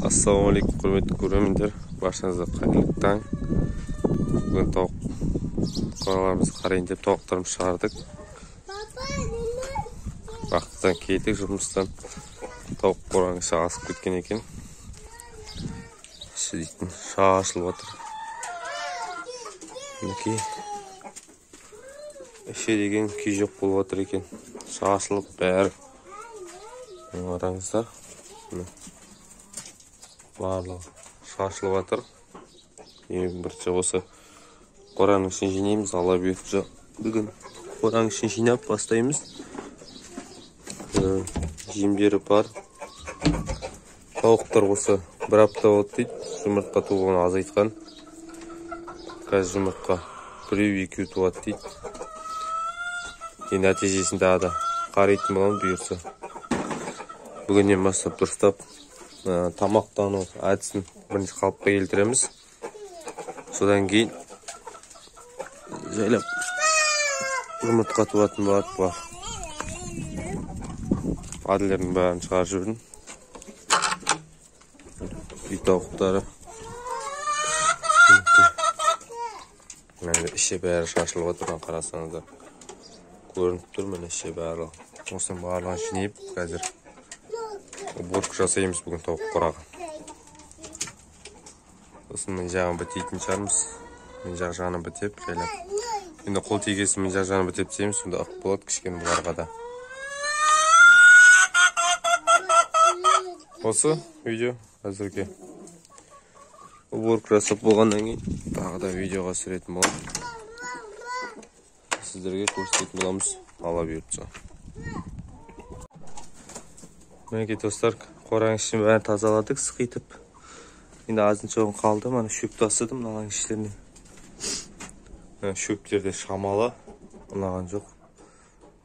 Ассалаумағалейкум, құрметті көрермендер, баршаңызға қайырлы таң. Бүгін тауық қораларымызды қарайын деп тауықтарымызды шығардық. Вақтыдан келдік жұмыстан. Тауық қораның іші асып кеткен екен. Іші дейтін шашылып жатыр. Мінекей іші деген күй жоқ болып жатыр екен. Шашылып бәрі. Қараңыздар. Барлығы шашылып жатыр. Ең бірінші осы қораның ішін жинаймыз. Алла бұйыртса бүгін қораның ішін жинап бастаймыз. Жемдері бар. Тауықтар осы бір апта болды дейді. Жұмыртқа тууын азайтқан. Қазір жұмыртқа біреу екеу туады дейді. Енді нәтижесін тағы да қарайтын боламыз бұйыртса. Бүгіннен бастап дұрыстап тамақтану әдісін бірінші қалыпқа келтіреміз. Содан кейін жайлап жұмыртқа туатын болады бұлар. Әділердің бәрін шығарып жібердім. Үй тауықтары. Міне іші бәрі шашылып отырған, қарасаңыздар. Көрініп тұр міне іші барлығы. Осының барлығын жинап қазір уборка жасаймыз бүгін тауық қораға. Сосын мына жағын бітейтін шығармыз. Мына жақ жағын бітеп жайлап. Енді қол тигесін мына жақ жағын бітеп тастаймыз, сонда ық болады кішкене бұларға да. Осы видео әзірге. Уборка жасап болғаннан кейін тағы да видеоға түсіретін боламын. Сіздерге көрсететін боламыз, Алла бұйыртса. Мінекей достар, қораның ішін бәрін тазаладық, сықитып. Енді азын жоғын қалды. Мана шөп тастадым мыналардың іштеріне. Шөптер де шамалы, ұнаған жоқ.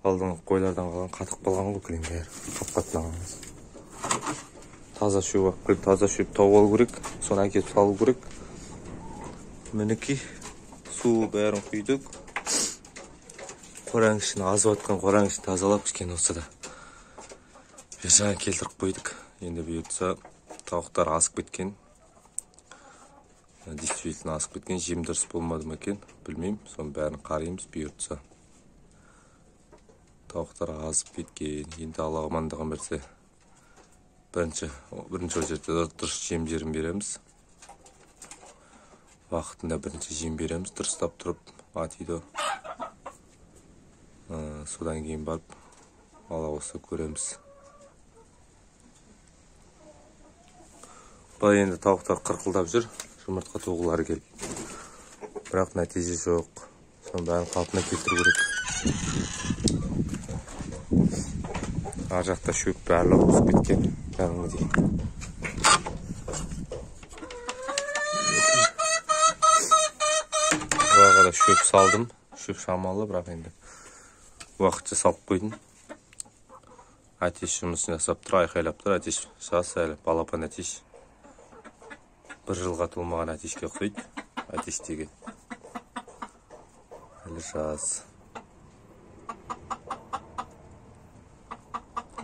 Алдыңғы қойлардан қалған қатып қалған ғой кілең бәрі. Қап-қатынаған. Таза шөп алып келіп, таза шөп тауып алу керек, соны әкеліп салу керек. Мінекей су бәрін құйдық. Қораның ішін азып атқан қораның ішін тазалап кішкене болса да бер жағын келтіріп қойдық. Енді бұйыртса тауықтар асып кеткен. Действительно асып кеткен. Жем дұрыс болмады ма екен, білмеймін. Соның бәрін қараймыз бұйыртса. Тауықтар азып кеткен. Енді Алла амандығын берсе бірінші очередте дұрыс жемдерін береміз. Уақытында бірінші жем береміз, дұрыстап тұрып атиды. Содан кейін барып Алла болса көреміз. Былай енді тауықтар қырқылдап жүр, жұмыртқа туғылары келіп. Бірақ нәтиже жоқ. Соның бәрін қалпына келтіру керек. Ар жақта шөп барлығы өсіп кеткен, кәдімгідей. Бұларға да шөп салдым. Шөп шамалы, бірақ енді уақытша салып қойдым. Әтеш жұмысын жасап тұр, айқайлап тұр. Әтеш жас әлі, балапан әтеш. Бір жылға толмаған әтешке ұқсайды. Әтеш деген. Әлі жас.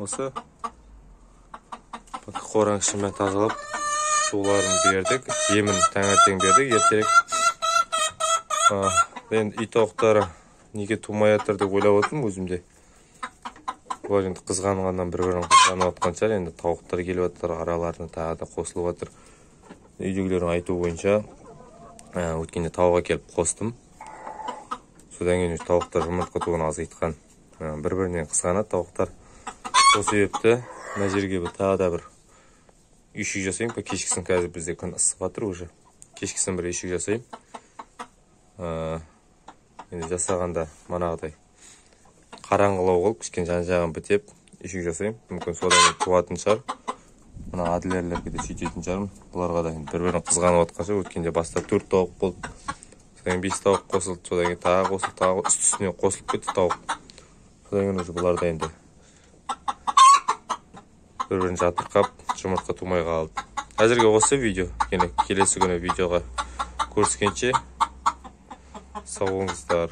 Осы қораның ішін тазалап, суларын бердік, жемін таңертең бердік, ертерек. Енді үй тауықтары неге тумай жатыр деп ойлап отырмын өзімде. Бұлар енді қызғанғаннан бір-бірін қызғанып жатқан шығар. Енді тауықтар келіп жатыр, араларына тағы да қосылып жатыр. Үйдегілердің айтуы бойынша өткенде тауға келіп қостым. Содан кейін тауықтар жұмыртқа тууын азайтқан. Бір-бірінен қызғанады тауықтар. Сол себепті мына жерге бір тағы да бір үйшік жасаймын. Кешкісін қазір бізде күн ысып жатыр уже. Кешкісін бір үйшік жасаймын. Енді жасағанда манағыдай қараңғылау қылып, кішкене жан-жағын бітеп үйшік жасаймын. Мүмкін содан туатын шығар. Мына әділерлерге де сөйтетін шығармын. Бұларға да енді бір-бірін қызғанып жатқан шығар. Өткенде баста 4 тауық болды. Содан кейін 5 тауық қосылды, содан кейін тағы қосылды, тағы үсті-үстіне қосылып кетті тауық. Содан кейін уже бұлар да енді бір-бірін жатырқап, жұмыртқа тумай қалды. Әзірге осы видео. Келесі күні видеоға көріскенше сау болыңыздар.